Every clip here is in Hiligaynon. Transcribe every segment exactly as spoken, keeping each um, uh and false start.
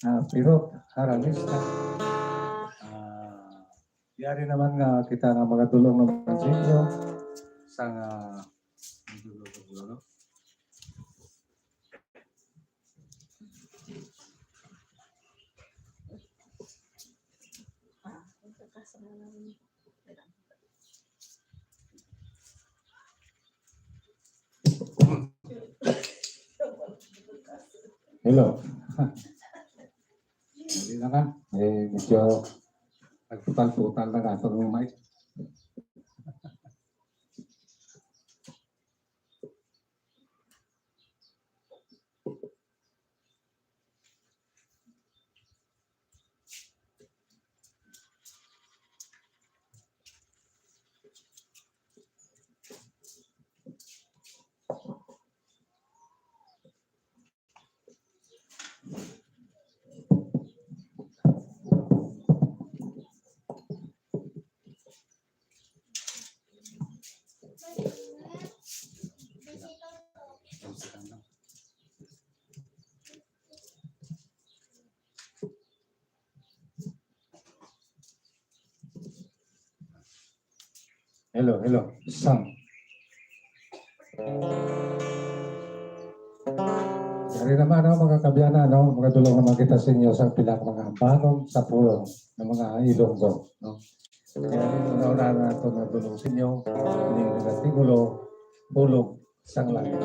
ah, pirot, harang lista. Ah, yari naman nga kita nga magadulong naman sa inyo sa nga Hello. Hindi na ka. Eh, medyo nagputal-putal na ka sa mic. Hello, hello. Sound. Dari naman, no, mga kaabyanan, no? Magadulong naman kita sa inyo sa pila ka mga ambanon sa pulong ng mga Ilonggo, no? Kaya rin, una-una na ito na dulong sa inyo, ini nga titulo, Hulog sang Langit.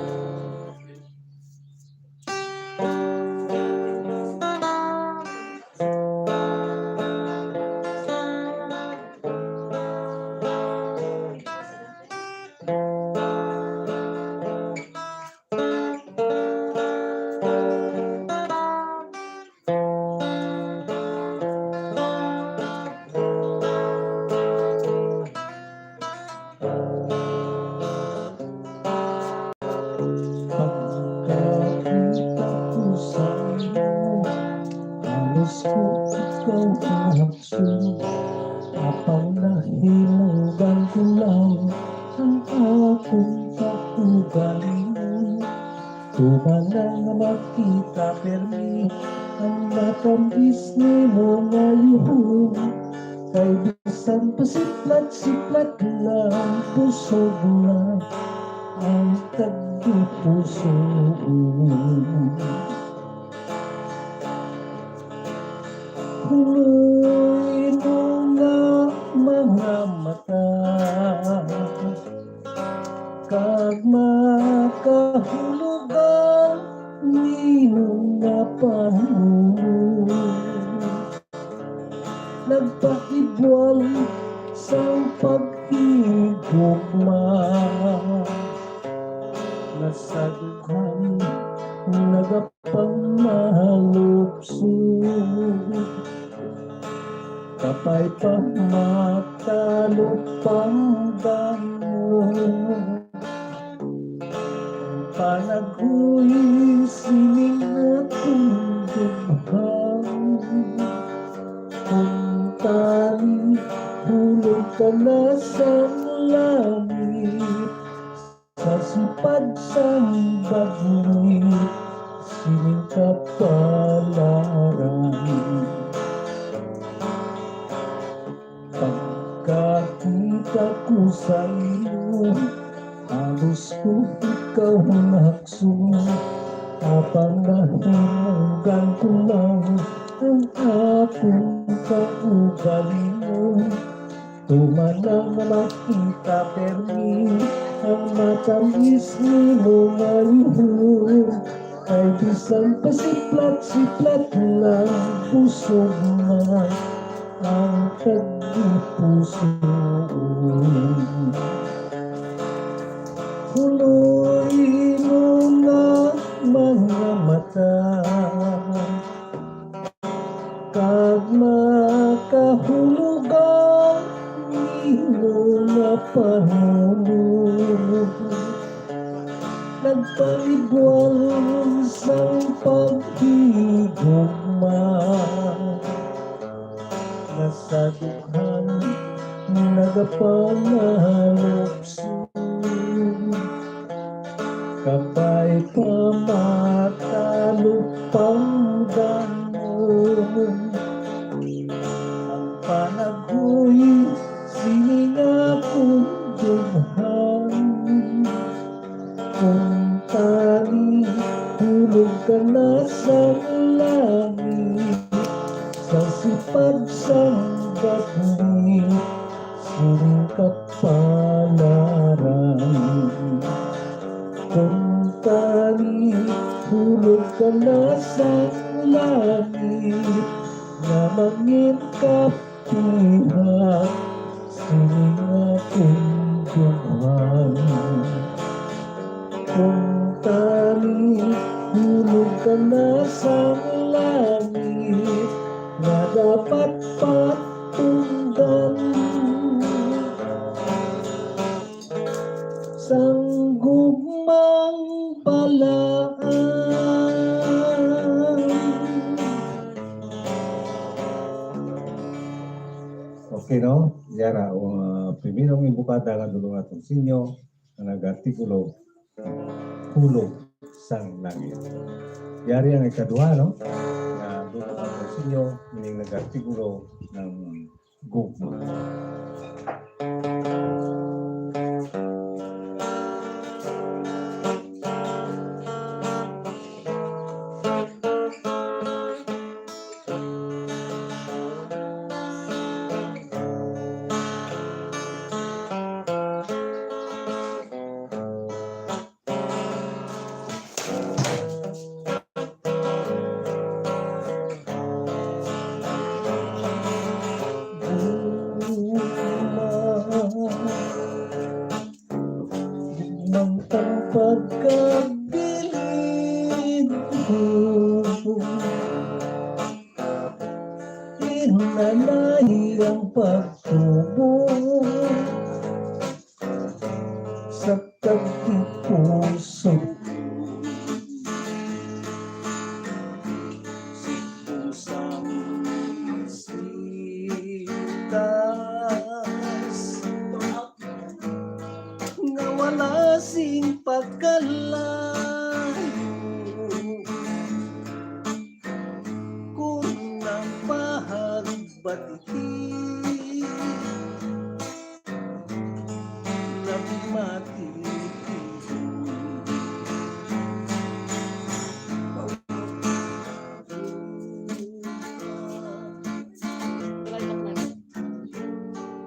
Pagkakita ko sa imo, halos ko ikaw mahapso. Apang nahimugan ko lang ang akong kaugalingon. Tuman lang nga makita permi ang matamis nimo nga yuhon. Kay bisan pa siplat-siplat lang, busog na ang tagipusoon. Huloy mo nga mga mata, kag makahulog ang nimo nga panulong. Nagpakibual sang paghigugma, nasadughan, nagapamahalupso. Kapay pa matalupangdan mo. Panaghuy sining akong dughan. Kuntani, hulog ka na sa langit, sa sipag sang baglit sining kapalaran. Pagkakita ko sa imo, halos ko ikaw nahakso. Apang nahimugan ko lang ang akong kaugalingon. Tuman lang nga makita permi ang matamis nimo nga yuhon. Kay bisan pa siplat-siplat lang, busog na ang tagipusoon. Huloy mo nga mga mata, kag makahulog ang imo nga panulong. Nagpaligwal sang paghigugma, nasadughan, nagapangalupso. Kapay pa matalupangdan mo. Mangin kapiha sini nga kung duman. Kung tani hulog ka na sang langit nga dapat patunggan sang gugmang balaan. Okay, no? Yara, uh, primerong ibukada nga dulo nga tungsinyo nga nagartikulo, hulog sang langit. Yari ang ikaduha, no? Nga dulo nga tungsinyo, meaning nagartikulo ng gugma. Ang pagkabilin ko, hinanay ang pagtubo sa tagipuso. Sa sitas nga wala sing pagkalayo, kun ang pahagbati nagmati.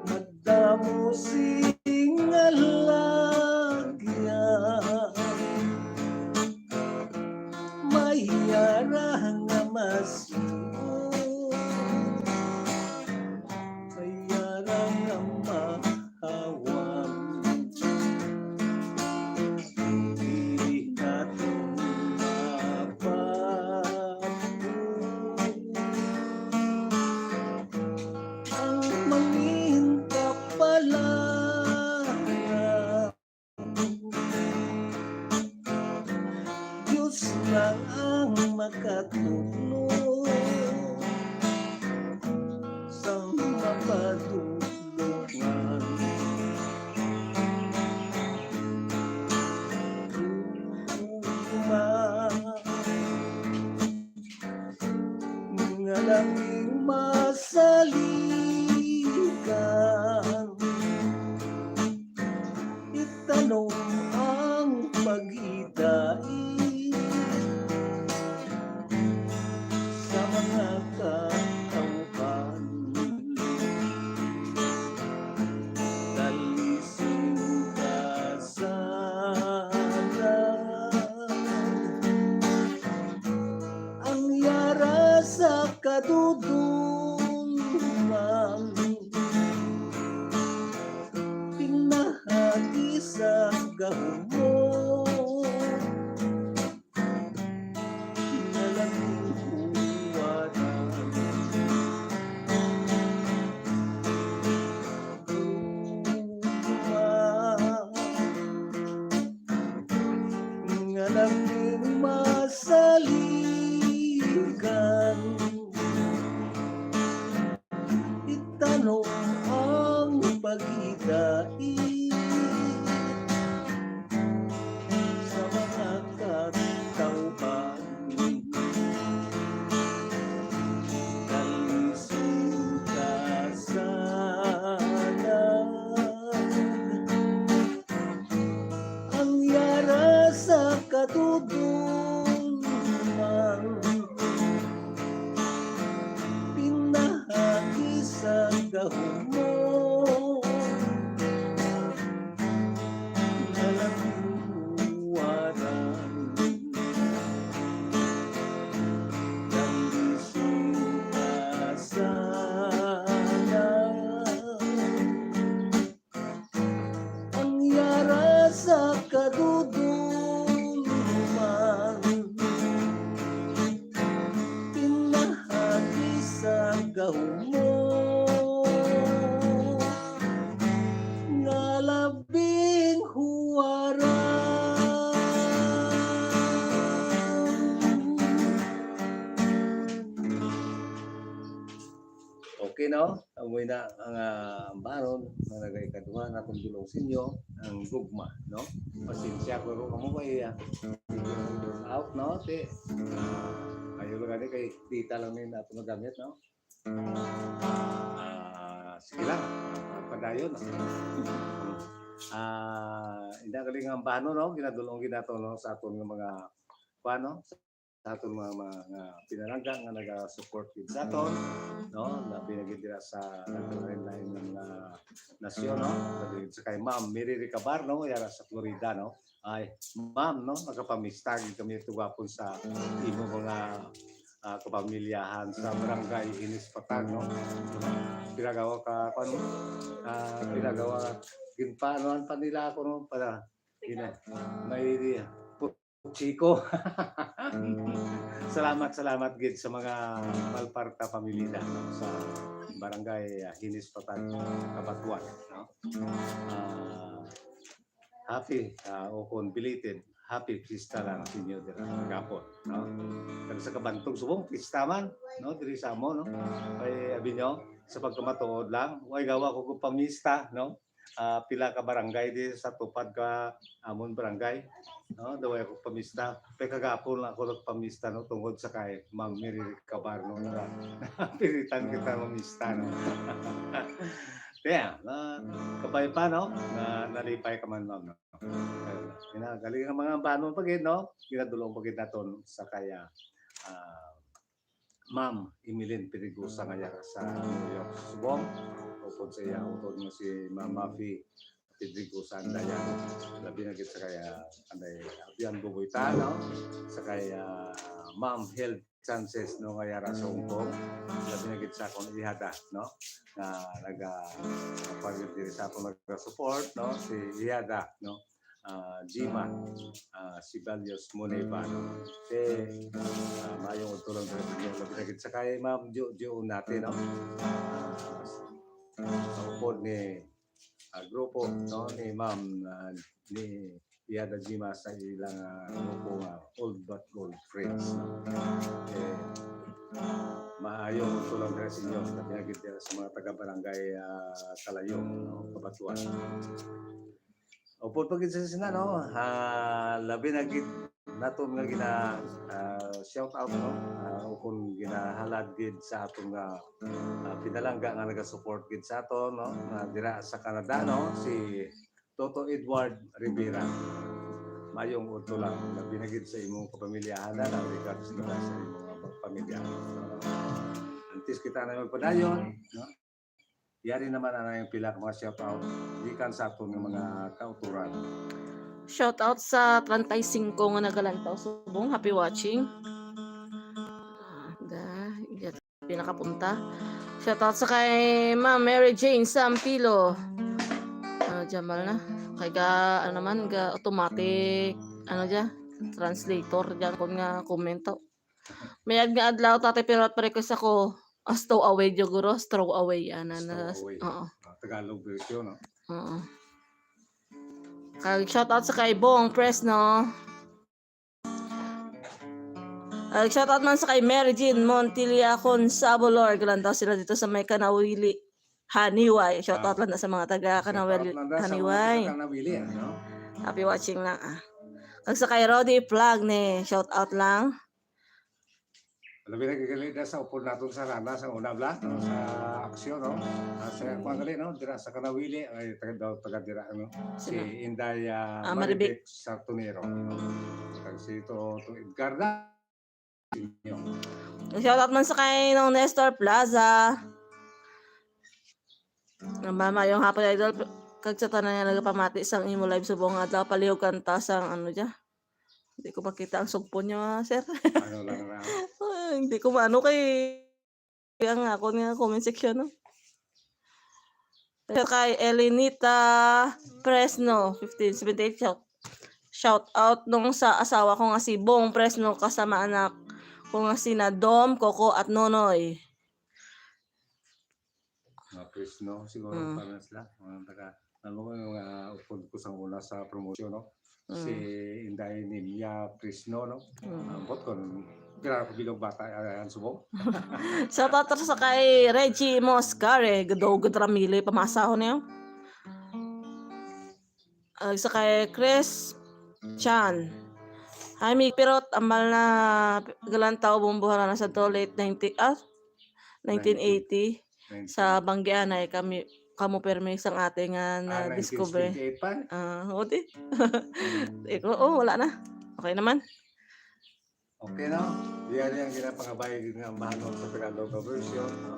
Madamo sing alagyan, may yara nga masigon, may yara nga mahawan. Dili naton mapatyon ang mangin kapalaran. Dios lang ang makatudlo sa mapadulungan. Gugma nga labing masaligan, itanom ang pagidait sa mga katawhan. Dali sing kasalan ang yara sa kadudungan, pinahagi sa gahom mo. Nga naghuhuwaran. Gugma nga labing masaligan, itanom ang pagidait sa mga katawhan. Dali sing kasalan ang yara sa kadudungan, pinahagi sa gahom mo. Nga naghuhuwaran. Dali sing kasalan gahom mo nga labing huwaran. Okay, no? Amoy na ang, ah, ambanon nga nagaikaduha natong dulong sa inyo, ang gugma, no? Pasensya ko ro kamo kay, ah, out, no? Ti, ah, ayo lang gani kay data lang ni nato magamit, no? Ah, sige lang, padayon. Ah, ina gali nga ambanon, no? Ginadulong ginato, no, sa aton nga mga, kuwan, no? Sa aton mga, mga pinalangga nga naga-support gid sa aton, no? Labi na gid dira sa nagkalain-lain nga mga nasyon, no? Labi gid sa kay Ma'am Mary Recabar, no? Yara sa Florida, no? Ay, Ma'am, no? Nagapamista gid kami ito gapon sa imo mga, ah, kapamilyahan sa Barangay Hinis Patag, no? Pinagawa ka, ano? Ah, pinagawa, ginpaanoan pa nila ako, no? Para, you know, may Chico. Salamat, salamat gid sa mga Malparta pamilya, no, sa Barangay, ah, Hinis Patag, Cabatuan, no? Ah, happy, ah, o kung belated, happy fiesta lang sa inyo dira gapon, no? Kag sa kabantog subong, fiesta man, no, diri sa amo, no? Kay abi nyo, sa pagkamatuod lang, way gawa ko kung pamista, no? Ah, pila ka barangay di sa tupad ka amon barangay, no? Daw ako pamista. Kay kagapon lang ako nagpamista, no? Tungod sa kay Ma'am Mary Cabar, no? Nga pilitan kita mamista, no? Kaya, na, kabay pa, no? Na, nalipay ka man, ma'am, no? Kaya, ina, galing ang mga ambanon pa gid, no? Ginadulong pa gid naton sa kaya, ah, Ma'am Emeline Pedregosa nga yara sa New York, subong. Upod sa iya utod nga si Ma'am Mafi Pedregosa Andayan. Labi na gid sa kaya Anday Abian Buboy Tano, sa kaya Ma'am Held Chances, no, nga yara sa Hong Kong. Labi na gid sa akong ihada, no, nga naga pagid diri sa akong naga-support, no, si ihada, no, ah, Jima, ah, Sibalios Moneva, no? Si, ah, maayong udto lang sa inyo. Labi na gid sa kay Ma'am Jo, Jo Unate, no? Ah, sa upod ni, ah, grupo, no, ni Ma'am, ah, ni Yada Jima sa ilang, ah, grupo nga Old But Gold Friends, no? Eh, maayong udto lang dira sa inyo. Labi na gid dira sa mga taga-barangay, ah, Kalayong, no? Cabatuan. Upod pa gid sa sina, no? Ah, labi na gid naton nga gina, ah, shout out, no? Ah, o kung ginahalad gid sa aton nga, ah, pinalangga nga naga-support gid sa aton, no? Nga dira sa Canada, no? Si Toto Edward Rivera. Mayong udto lang, labi na gid sa imong kapamilyahan na, na regardless na sa imong pamilya. Antes kita na magpadayon, no? Yari naman ang iyang pila ka mga shout out gikan sa aton nga mga kautoran. Shout out sa treinta y cinco nga nagalantaw subong. Happy watching. Ah, da, iya, pinakapunta. Shout out sa kay Ma'am Mary Jane Sampilo. Ah, Jamal na. Kay ga, ano naman, ga automatic, ano dya, translator dyan kung nga komento. Mayad nga adlaw, tatay, pero at pa-request ako, ah, stow away, dyo, guro, throw away, ana na. Stow away. Oo. Ah, Tagalog version, no? Oo. Kag shout out sa kay Bong Fresno. Kag shout out man sa kay Mary Jean Montilla Consabulor. Galantaw sila dito sa may Kanawili, Haniway. Shout out lang na sa mga taga Kanawili, Haniway. Shout out lang na sa mga taga Kanawili, ano? Happy watching lang, ah. Kag sa kay Rody Plagne, shout out lang. Labi na gid gali na sa upod naton sa Rana, sa una bala, no, sa aksyon, no? Ah, sa kuwan gali, no? Dira sa Kanawili, ay, taga daw, taga dira, ano? Si Inday, ah, Marivic Sartonero, no? Kag si to, to Edgar na. Shout out man sa kay Nong Nestor Plaza. Ang maayong hapon, idol. Kag sa tanan nga nagapamati sang imo live subong nga adlaw, palihog kanta sang ano dya. Hindi ko makita ang sugpon niyo, ah, sir. Ano lang na. Ah, hindi ko maano kay ang ako nga comment section, no? Kay Elinita Fresno, fifteen seventy-eight, shout, shout out nung sa asawa ko nga si Bong Fresno, kasama anak ko nga sina Dom, Coco, at Nonoy. Chris, no? Siguro Mm. Para sila, mga taga, ano ko yung, ah, upod ko sa una sa promotion, no? Mm. Si Inday Nimia Chris, no? Mm. Ambot kung pira ko bilog bata, ah, ang subong. Shout out sa kay Reggie Moscar, eh. Gadugod ramili, pamasa ko niyo. Ah, sa kay Chris Chan. Hi, Mig Pirot, ambal na galantaw, bumbuhara na sa to, late ninety, ah, nineteen eighty. Sa Banggianay kami, kamo permi sang ate nga Ah, na-discover. nineteen seventy-eight pa? Ah, o di. Ikaw, oh, wala na. Okay naman. Okay, no? Yan yung ginapangabay nga ambahanon sa Tagalog version, no?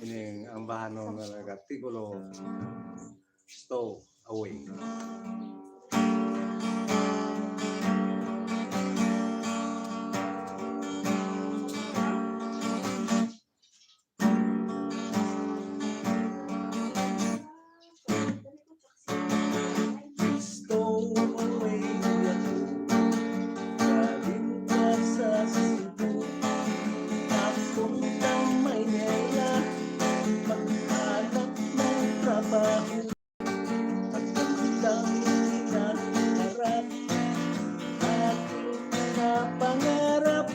Ining ambahanon nga nagatitulo, Stow Away. Stow away ako, galing ka sa Cebu, papunta Maynila, maghanap ng trabaho. Magandang hinaharap, aking pinapangarap.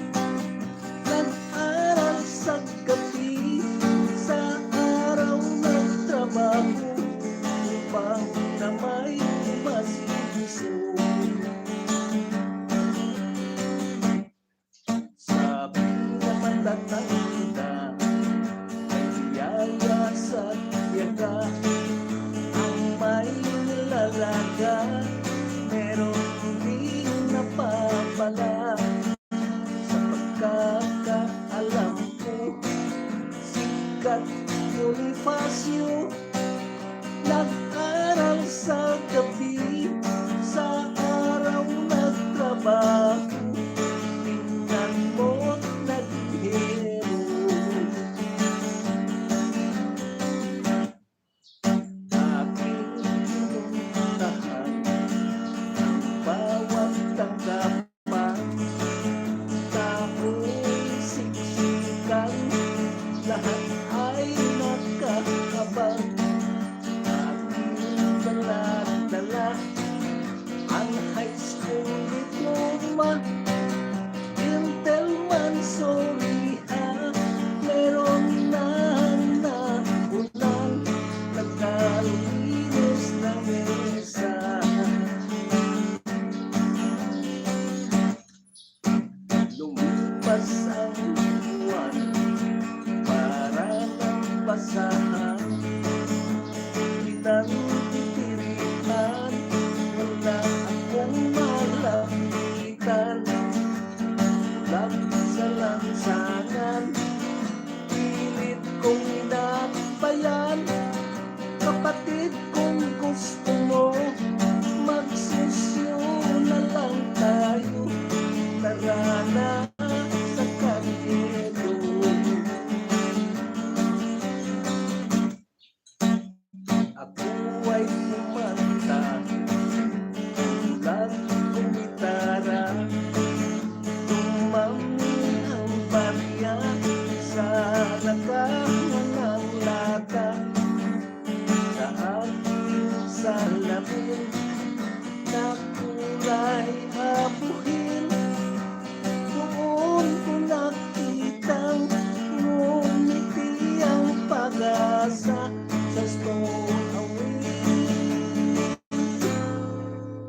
Nag-aral sa gabi, sa araw nagtrabaho, upang na may masinso. Sabi nga matatanda, may yaya sa tiyaga, ang may nilalaga, pero hindi napapala. Sa pagkakaalam ko, si Kat Bonifacio nag-aral sa gabi, sa araw nagtrabaho. Tingnan mo't naghihero. Aking pinuntahan ang bawat tanggapan. Tao'y siksikan, lahat ay nakaabang. Aking dala-dala ang high school diploma, gentleman, sorry ha, meron na naulan, nagkalinis na mesa. Lumipas ang buwan, para ng basahan. Kitang titirihan, wala akong malapitan. Tulad sa lansangan, pilit kong inabayan. Kapatid, kung gusto mo, magsosyo na lang tayo. Tara na sa Candelo. Ako ay kumanta, tulad kong gitara. Tumambling ang barya sa nakahanang lata. Sa aking salamin na kulay abuhin, doon ko nakitang ngumiti ang pag-asa sa Stow Away.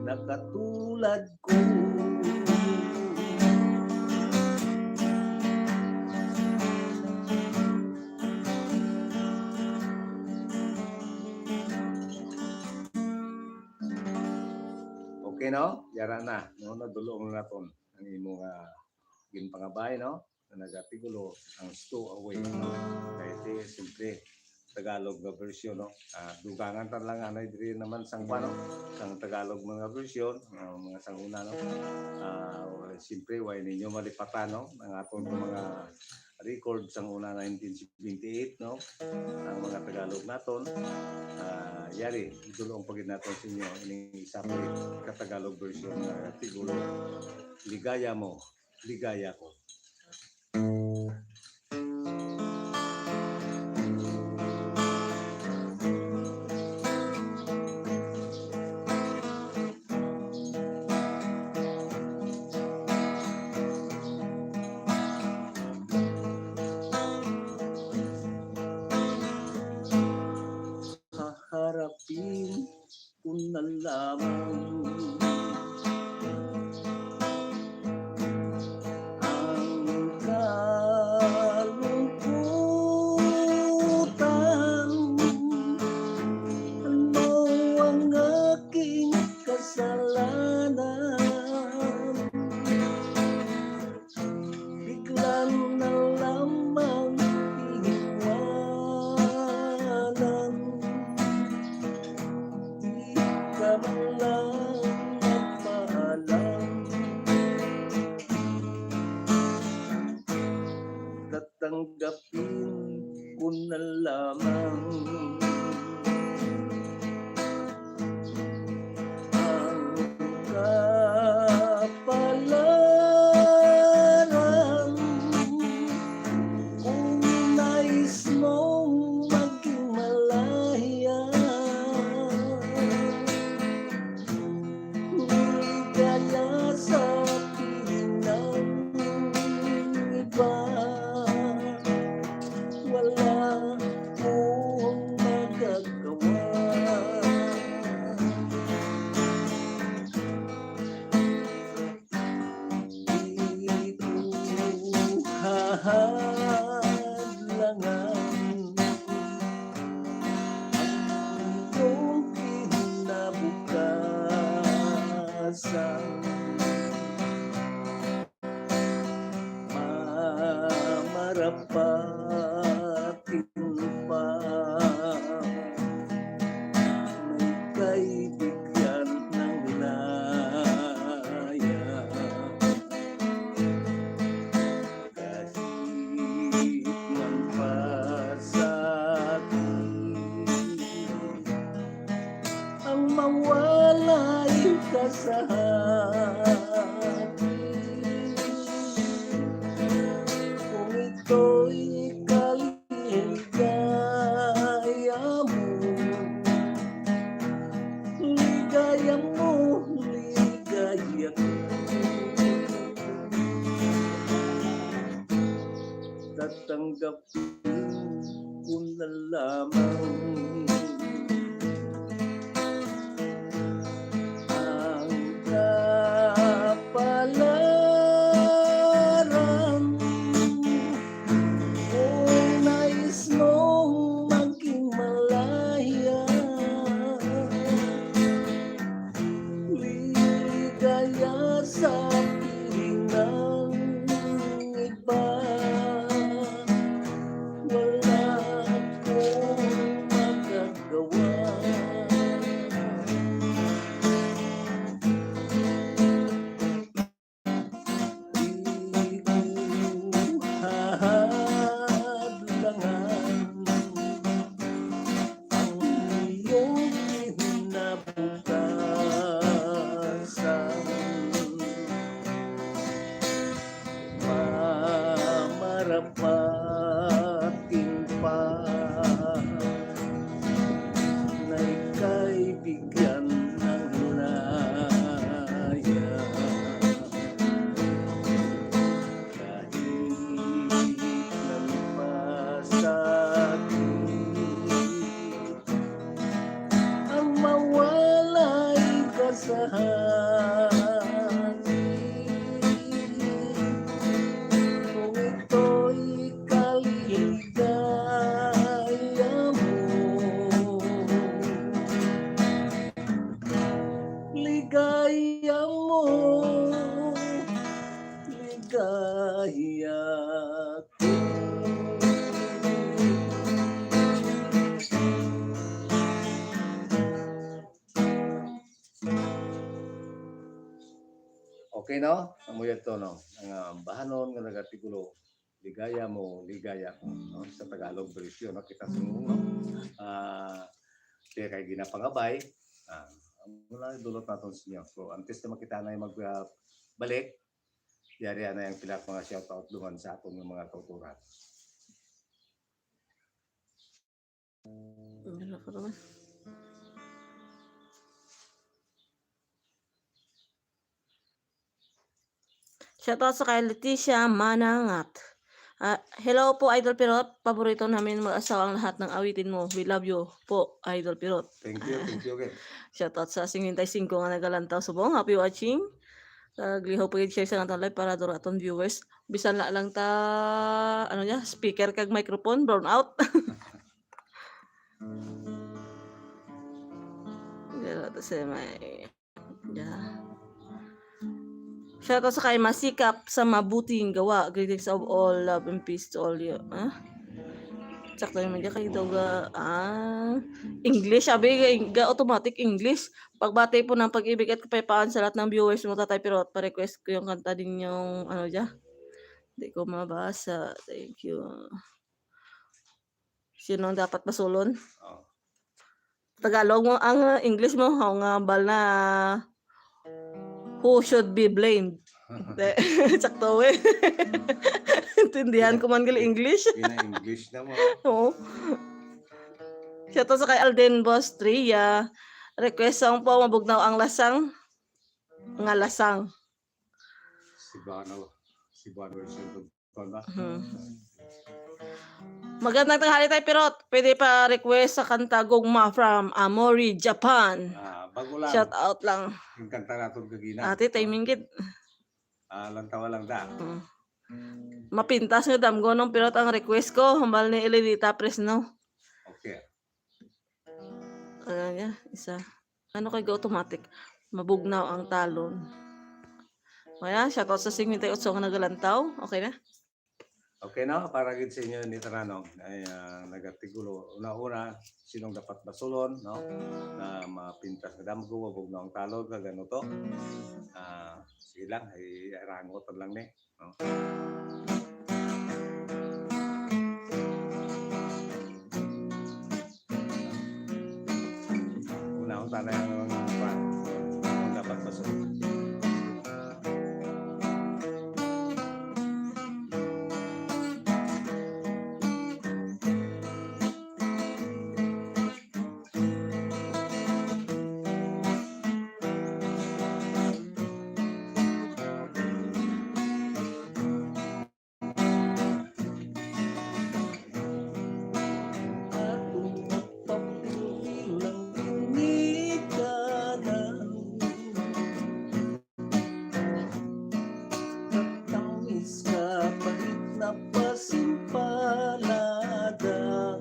Nakatulad ko. Okay, no? Yara na, no? Nadulong na naton ang imo nga ginpangabay, no? Nga nagatitulo ang Stow Away, no? Kay ti, siyempre, Tagalog nga version, no? Ah, dugangan ta lang anay diri naman sang kuwan, no? Sang Tagalog mga version, ah, mga sang una, no? Ah, wala, siyempre, way ninyo malipatan, no? Ang aton nga mga record sang una, nineteen seventy-eight, no? Ang mga Tagalog naton, ah, yari, idulong pa gid naton sa inyo, ining isa pa ka Tagalog version nga titulo, Ligaya Mo, Ligaya Ko. na lamang ang kapalaran. Kung nais mong maging malaya, ligaya sa piling ng iba, wala kong magagawa. Di ko hahadlangan ang iyong kinabukasan. Mamarapatin pa, may kay bigyan ng laya. Kahit man pa sa akin ang mawalay ka sa akin, kung ito'y kaligaya mo, ligaya mo, ligaya ko. Tatanggapin ko na lamang ang kapalaran. Kung nais mong maging malaya, ligaya sa piling ng iba, wala akong magagawa. Di ko hahadlangan ang iyong kinabukasan. Mamarapatin pa, na ika'y bigyan ng laya. Kahit nagpasakit ang mawalay ka sa hangin, kung ito'y kaligaya mo, ligaya mo, ligaya ko. Okay, no? Amo yun to, no? Ang, ah, bahanon nga nag-artikulo, "Ligaya mo, ligaya ko," no? Sa Tagalog version, no? Kita sa, no? Ah, kaya kay ginapangabay, ah, amo na dulot naton sa inyo. So, antes na makita na yung mag, ah, balik, yari na yung pila ka mga shoutout duman sa aton nga mga kautoran. Wala pa naman. Shoutout sa kay Leticia Manangat. Ah, hello po, Idol Pirot. Paborito namin mag-asawa ang lahat ng awitin mo. We love you po, Idol Pirot. Thank you, thank you again. Shoutout sa singkwenta y singko nga nagalantaw subong. Happy watching. Kag liho pa gid share sa atong live para duro aton viewers. Bisan la lang ta, ano niya, speaker kag microphone, brown out. Pero to sa may, yeah. Shout out sa kay Masikap sa mabuting gawa. Greetings of all, love and peace to all you. Ah? Sakto naman dyan kayo daw ga, ah, English. Sabi, ga, ga automatic English. Pagbati po ng pag-ibig at kapayapaan sa lahat ng viewers mo, Tatay Pirot. Pa-request ko yung kanta din yung, ano dyan. Hindi ko mabasa. Thank you. Sino ang dapat basulon? Oh. Tagalog mo, ang, uh, English mo, ho, nga bal na, "Who should be blamed?" Te, sakto, eh. Intindihan ko man gali English. Ina-English na mo. Oo. Shout out sa kay Alden Bostria. Request song po, Mabugnaw ang Lasang. Nga lasang. Cebuano. Cebuano version. Kuwan ba? Mhm. Magandang tanghali, Tay Pirot. Pwede pa request sa kanta Gugma from Aomori, Japan. Ah, bago lang. Shout out lang. Yung kanta naton kagina. Ate, timing gid. Ah, lantawa lang da. Mm. Mapintas nga damgo nung Pirot ang request ko, hambal ni Elenita Fresno. Okay. Ano niya? Isa. Ano kay ga-automatic? Mabugnaw ang talon. Kaya, shout out sa singwenta y otso nga nagalantaw. Okay na? Okay, no? Para gid sa inyo ni tanan, no? Ay, ah, nagatigulo. Una-una, sinong dapat basulon, no? Na mapintas nga damgo, mabugnaw ang talon, kag ano to? Ah, sige lang, ay, rangot lang ni. No? Unahon ta na ang, kuwan, ang dapat basulon. Matamis ka, pait na pasimpalatan.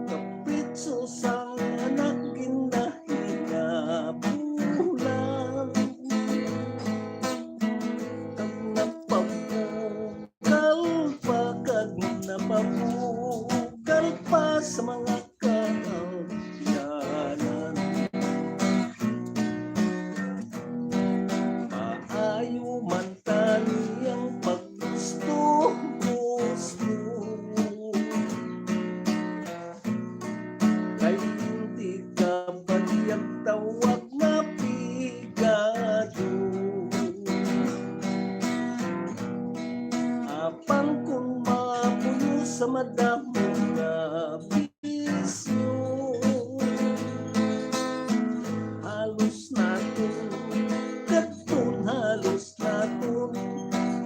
Kapritso sang anak ginahinabulan. Kag napabugal pa, kag napabugal pa sa mga kaabyanan. Maayo man tani ang paggusto-gusto. Kay hindi ka badiyag tawag nga pigado. Apan kung mapuno sa madamo nga bisyo, halos naton kadton, halos naton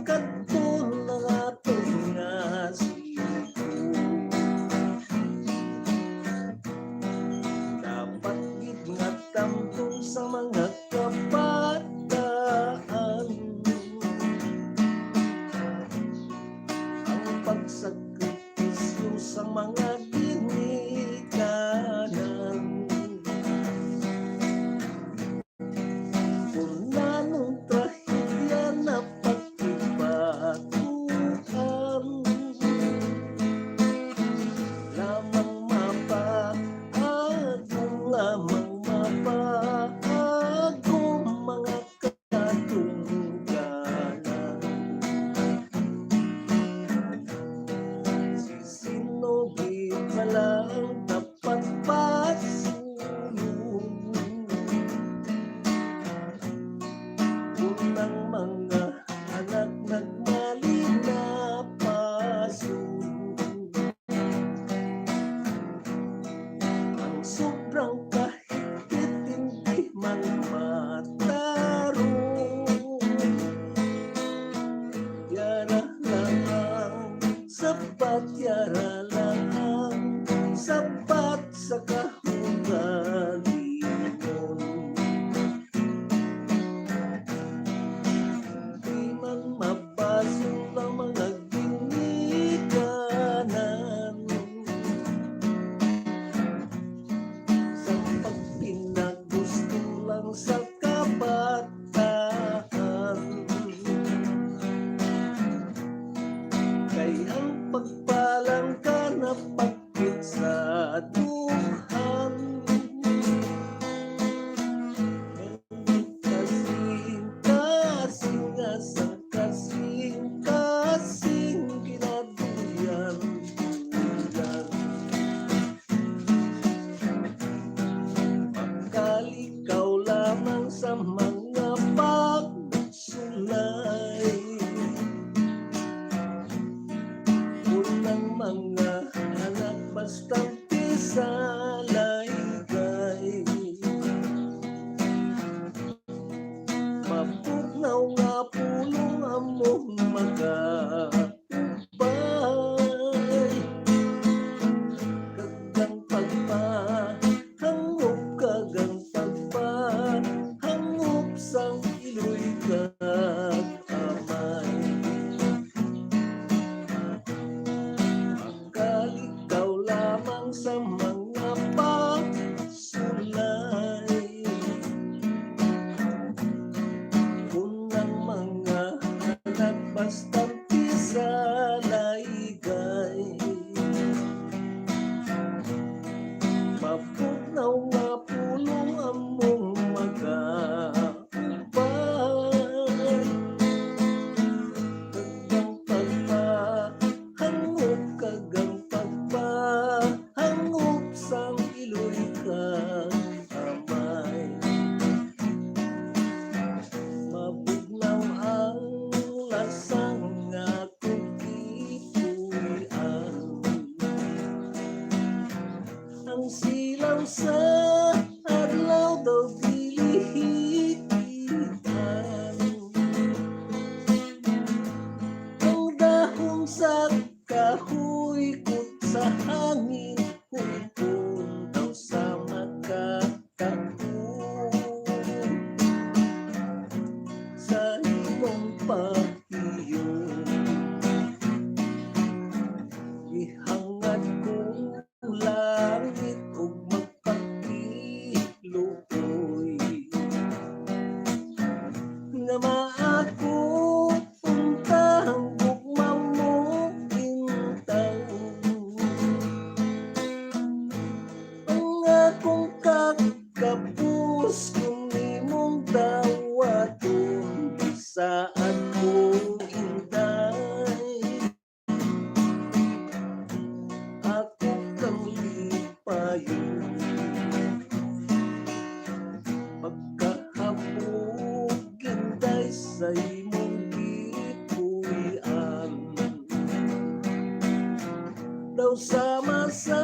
kadton ang aton nga siko. Dapat gid nga tamton sa mga kabataan ang pagsakripisyo sa mga ginikanan. Kung nanong trahedya na pagkibatuan, lamang mapaagom, lamang mapaagom mga katunggalan. Si sino gid bala ang dapat pasulong? Kung ang mga anak nagmali na pasulong. Ang sobrang kahigpit hindi man matarong. Yara lang ang sapat, yara lang ang sapat sa kaugalingon. Di man mabasol ang mga ginikanan sa pagpinagusto lang sa kabataan. Kay ang pagpalangga na pag sa dughan. Kasing-kasing nga sa kasing-kasing, kinadugay Mga anak, bastante sa laygay. Mapugnaw nga pulong among magakupay. Kagang pagpahangop, kagang pagpahangop sang iloy kag amay. Makalikaw lamang sa mga pagsulay. Kun ang mga anak bastante sa laygay. Mapugnaw nga pulong among magakupay. Kagang pagpahangop, kagang pagpahangop sang iloy kag amay. Mabugnaw ang lasang akong gipuy-an. Ang silaw sa adlaw daw dili hikit-an. Ang dahon sa kahoy kun sa hangin, huipon daw sa makatago. Sa imong pahiyo, ihangad ko langit ug magpakiluoy. Nga maakop unta ang gugma mo intawon. Ang akong kagkapos kung imong dawaton, bisaad ko, Inday. Ako kang lipayon. Pagkahapon, Inday, sa imong gipuy-an. Daw sama sa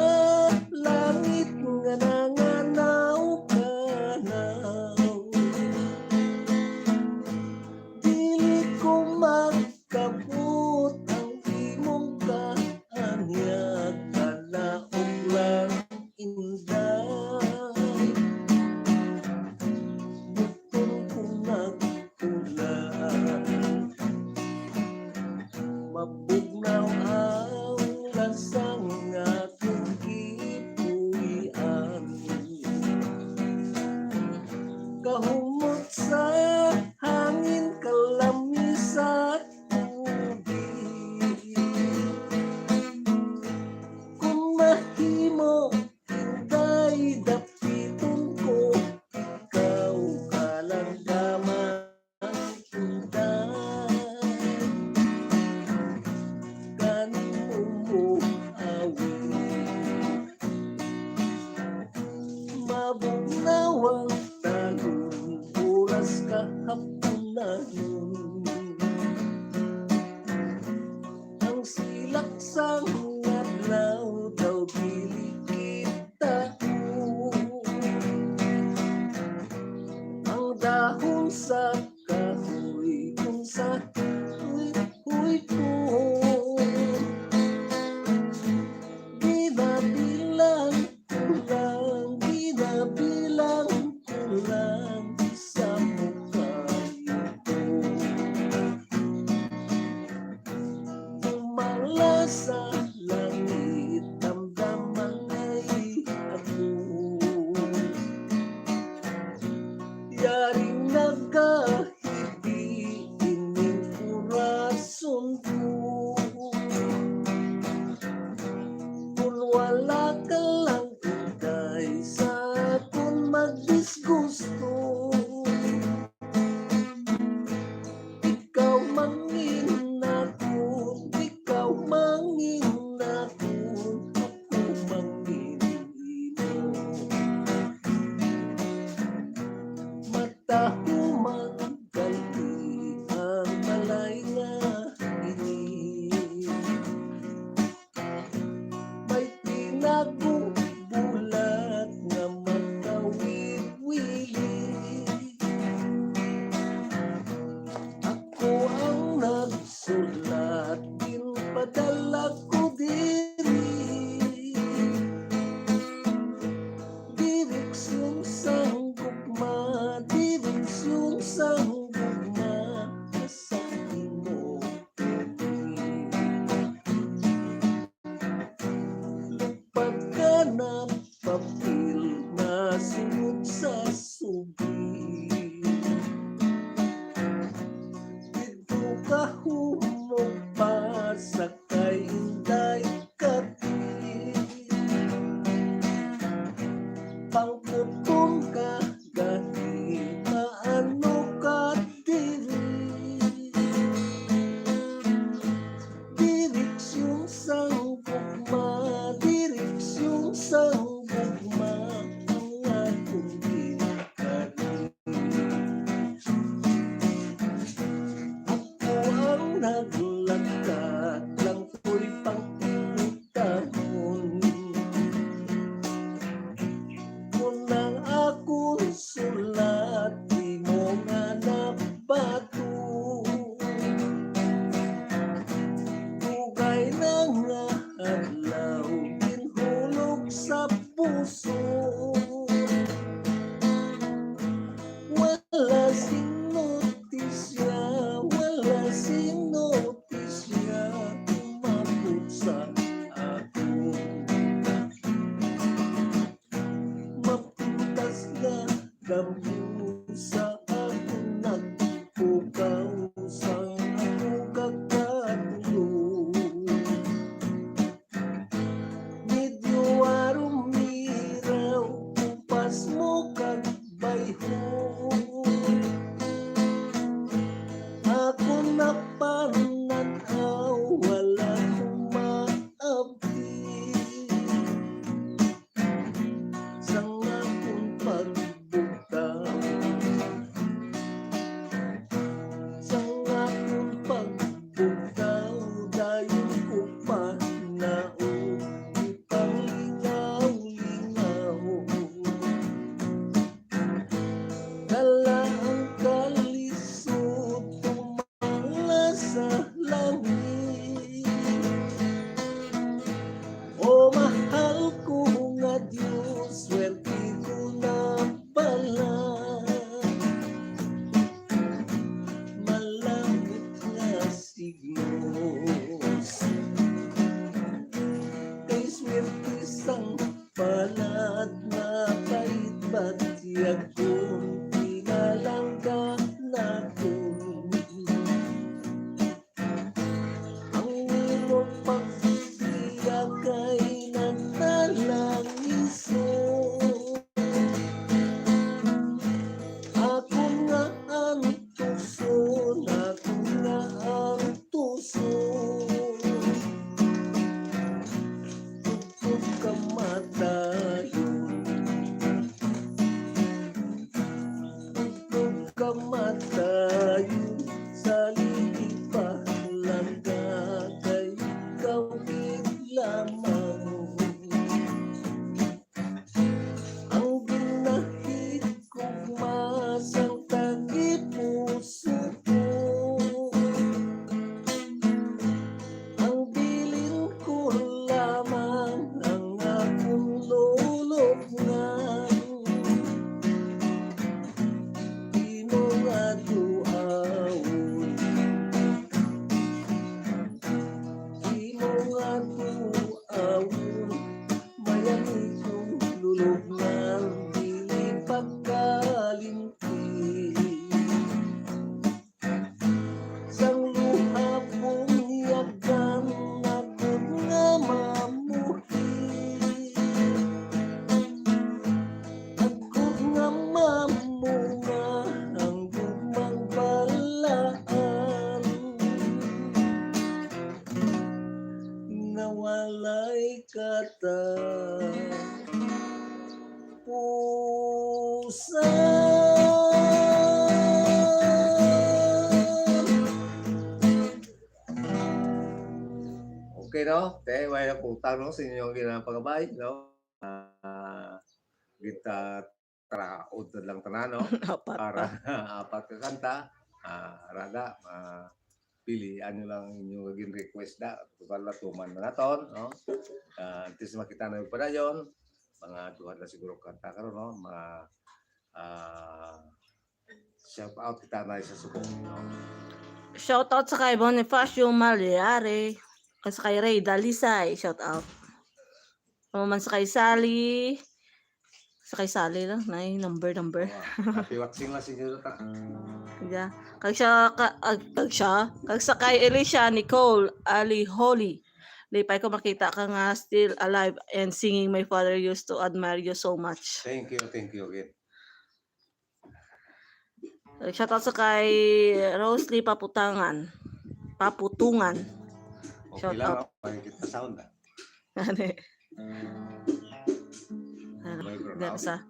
langit nga nanganaw-kanaw. Dili ko magkabot ang imong kaanyag, kalaok lang, Inday. Button ko nagpula. Mabugnaw ang lasang akong gipuy-an. Kahumot sa hangin, kalami sa tubig. Kung mahimo, Inday, dapiton ko ikaw, kalandaman, Inday. Gani mo mo awit. Mabugnaw ang talon, oras kahapunanon. Ang silak sang adlaw daw dili kita. Ang dahon sa kahoy kung sa huipon. Binabilang ko lang, binabilang ko lang sa mukha nito. Ang mga sa Ginpadala ko diri. Direksyon sang gugma, direksyon sang gugma, sa imo. Pagkanap papel, masunod sa sugi. Didto ka humok pa sa kay Inday Kati. Pangkuton ka gani, paano ka diri? Direksyon sang gugma, direksyon sang gugma, ang akong ginikanan. Ako ang naglakat, lang ko'y pangkutahon. Kung ang akong sulat, imo nga nabato. Dugay na nga adlaw, ginhulog sa puso. Wala sing notisya, wala sing notisya, umabot sa akon. Mapintas nga damo sa akon nagpukaw sa akon kakatulog. Medyo arumiraw, kupas mo kag bayhon. Ako na panan-aw, wala ko maabdi. Sang akon pagbugtaw, sang akon pagbugtaw, dayon ko pa naog ipanglingaw-lingaw. Dala ang kalisod, tumala sa langit. O mahal ko nga Dios, swerte ko na bala. Malamit nga signos. Kay swerte sang palad, mapait batyag kon pinalangga nakon. Ang imo pagbiya kay nagtalang iso. Ako nga antuson, ako nga antuson. Tubtob kamatayon. Tubtob kamatayon, sa ligi palangga kay ikaw gid lamang. Ang ginahigugma sang tagipuso ko. Ang bilin ko lamang, ang akon lulubngan. Imo nga duawon, imo nga duawon, mayani kong lulubngan, dili pagkalimti. Sang luha bunyagan, agod nga mamuhi. Agod nga mamunga ang gugmang balaan. Nga walay katapusan. Okay, no? Te, way na putang, no? Sa inyong ginapagabay, no? Ah, kita traod na lang tanan, no? Apat Para pa. Apat ka kanta. Ah, raga, ah, pilian nyo lang inyong gin-request na. Total na tuman na naton, no? Ah, at least makita na yung padayon. Mga duha na siguro kanta karon, no? Mga, ah, shout out kita na sa subong, no? Shout out sa kay Bonifacio Maliare, sa kay Ray Dalisay, shout out. Ano man sa kay Sally, sa kay Sally lang, na yung number, number. Oo, happy watching lang, Senyorita. Yeah. Kag siya, ka, ag, kag siya, kag sa kay Elisha Nicole Ali Holy. Lipay ko makita ka nga still alive and singing. My father used to admire you so much. Thank you, thank you again. Shout out sa kay Rosely Paputangan. Paputungan. Okay Shout lang, out. Oh. Pakikita sound, ah. Ano eh? Ano? May pronoun. Dito sa.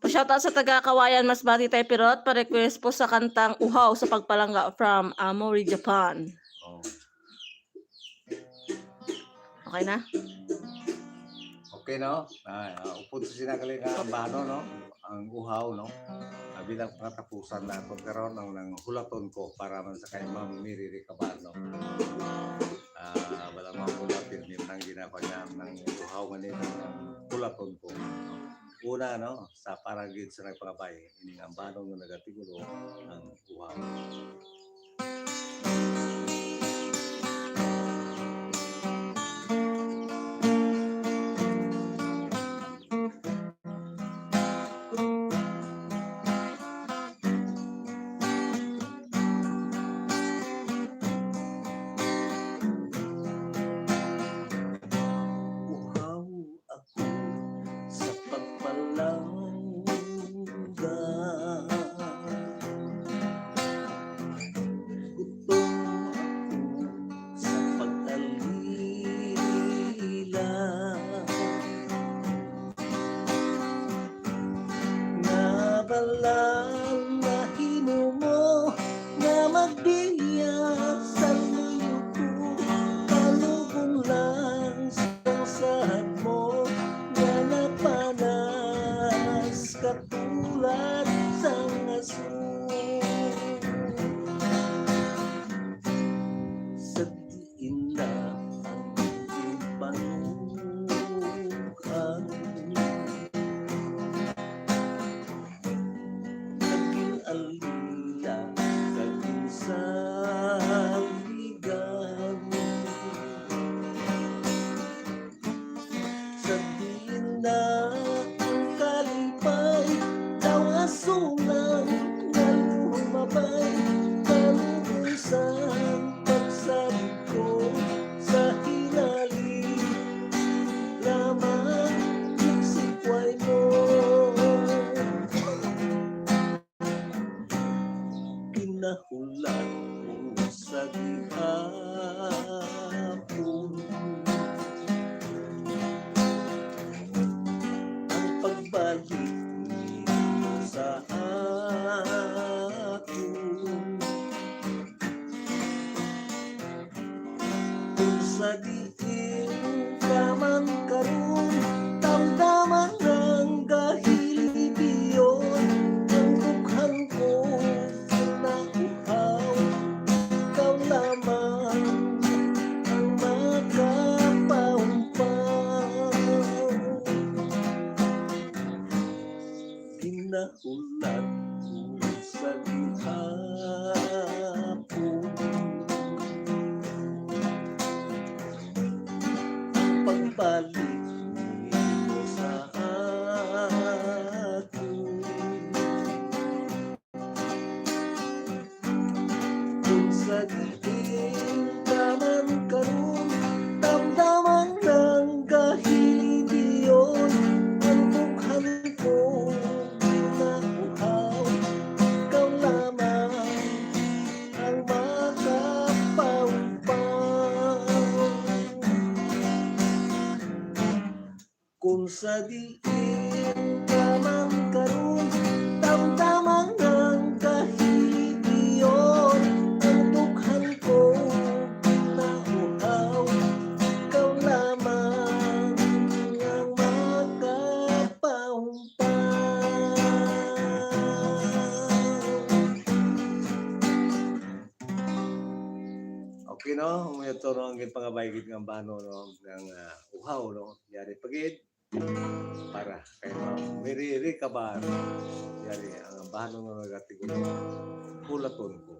Pa-shout out sa taga Kawayan, Masbate, Taipirot. Pa-request po sa kantang Uhaw sa Pagpalangga from Aomori, Japan. Oh. Okay na? Okay, no? Ah, ah, upod sa sinagali nga ambano, no? Ang uhaw, no? Ah, bilang pangatapusan na ako karon ang nang hulaton ko para man sa kay Ma'am Mary Ricabano. Ah, wala mga pula, pirmi man ang ginagawa niya ng uhaw nga nila ng hulaton ko. Una, no? Sa para gid sa nagpangabay, ining ambano nga nagatigulo ang uhaw. Uhaw ako sa pagpalangga. Gutom ako sa pag-alila. Nga bala nahimo mo nga magbiya sa luyo ko, kalugon lang sa sahat mo nga napanas katulad sang aso. Sa diin na ang iyong panukan. Naging alila, naging saligan. Sa diin na ang kalipay, daw aso lang nga lumabay, kalubusan pagsabi ko sa hinali lamang, sikway mo. Ginahulat ko sa gihapon ang pagbalik nimo sa akon. Kung sa diin ka man karon, damdaman ang gahilibiyon, ang dughan ko nauhaw, ikaw lamang ang makapaumpaw. Ginahulat ko sa gihapon ang pagbalik nimo sa akon. Kung sa diin ka man karon, damdaman ang gahilibiyon, ang dughan ko nauhaw, ikaw lamang ang makapaumpaw. Kung sa diin ka man karon, damdaman ang kahilibiyon, ang dughan ko nauhaw, ikaw lamang ang makapaumpaw. no, ang gipangabay gid nga bano, no, ng, ah, uhaw, no, yari pa gid para kay Ma'am Mary Ricabar. Yari ang bano, no, nagatigo, hulaton ko.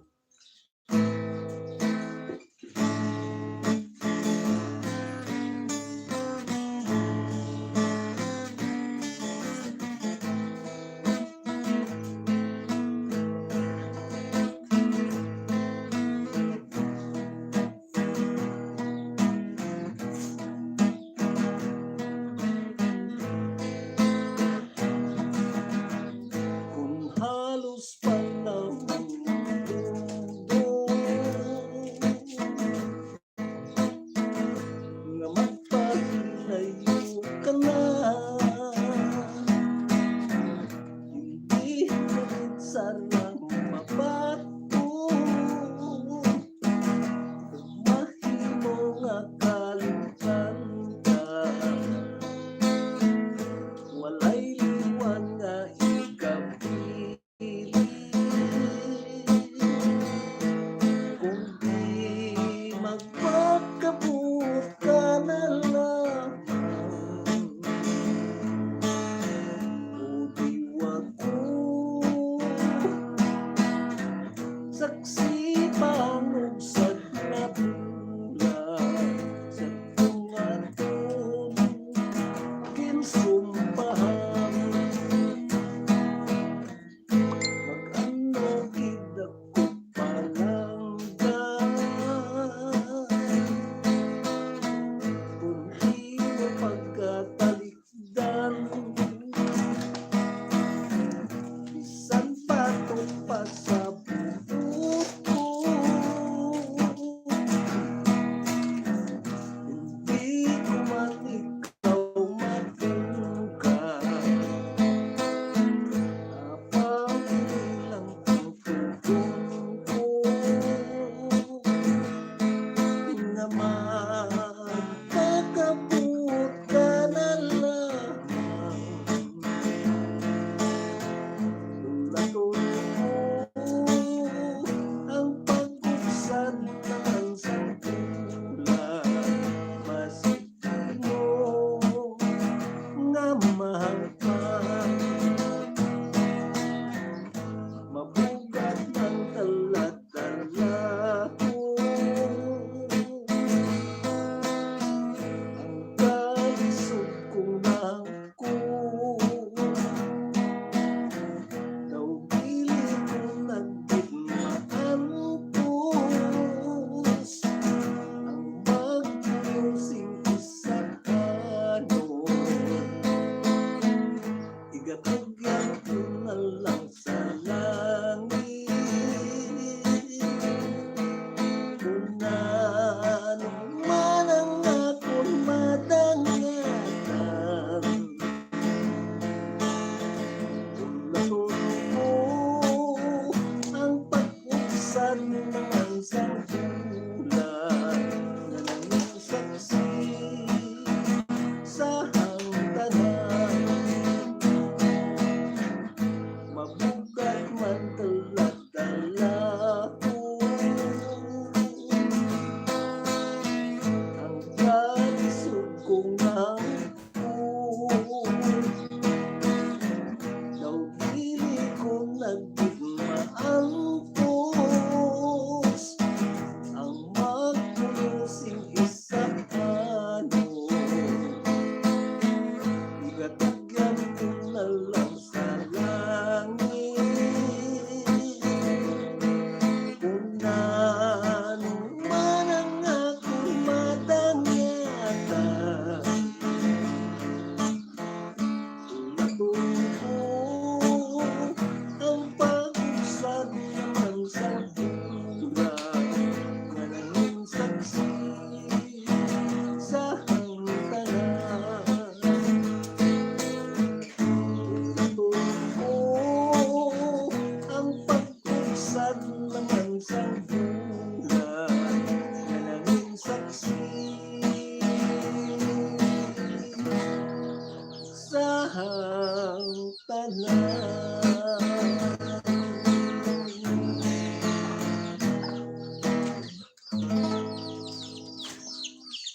Kung halos panahon nga magpahilayo ka na, hindi mo gid sana mabaton. Mahimo nga kalimtan ka, walay liwan nga ikapili. Kung di magpakabot ka na lamang, o di wag ko saksi pang usag na bulan sa tungaton ginsumpahan. Mag-ano gid ako palangga, kung di mo pagkatalikdan, bisan bato pa sa buhok ko, hindi ko man ikaw matungga. Apang lang ang tugon ko nga magpakabot ka na lamang. Hulaton mo ang pag-ubsad sang bulan. Mas mo nga mahangpan, mabugat ang talatala ko.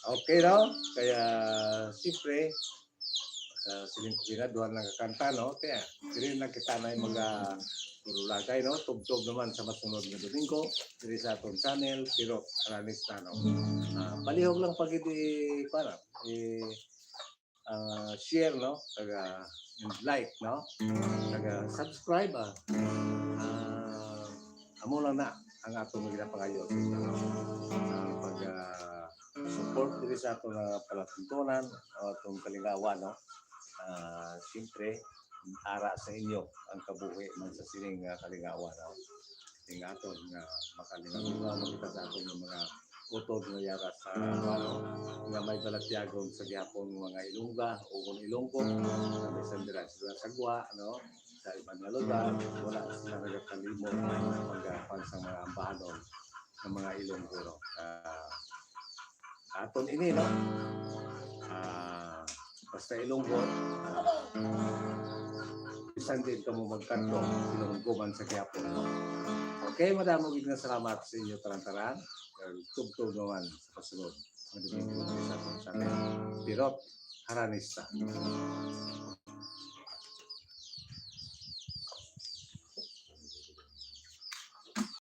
Okay, no? Kaya, siyempre, sa siling ko gina, duha na nakakanta, no? Kaya, diri na kita na yung mga purulagay, no? Tubtob naman sa masunod nga Domingo, diri sa atong channel, pero aranis na, no? Ah, palihog lang pag hindi, para, eh, ah, share, no? Taga, and like, no? Taga subscribe, ah. Ah, amo lang na ang atong ginapangayo sa inyo, no? Ang pag, ah, support diri sa atong, ah, palatuntunan o atong kalingawan, no? Ah, siyempre, ara sa inyo ang kabuhi man sa sining, ah, kalingawan, no? Ning aton nga makalingaw-lingaw man kita sa aton nga mga utod nga yara sa, ano, nga may balatyagon sa gihapon nga mga Ilongga o kung Ilonggo, nga may sandira sila sa gwa, ano, sa iban nga lugar, wala sila nagakalimot ang pagkapan sa mga ambahanon ng mga Ilonggo, no? Ah, aton ini, no? Ah, basta Ilonggo, ah, bisan din kamo magkanto, Ilonggo man sa gihapon, no? Okay, madamo gid nga salamat sa inyo tanan-tanan. Tubtob naman sa kasunod nga Domingo sa atong channel. Pirot, Haranista.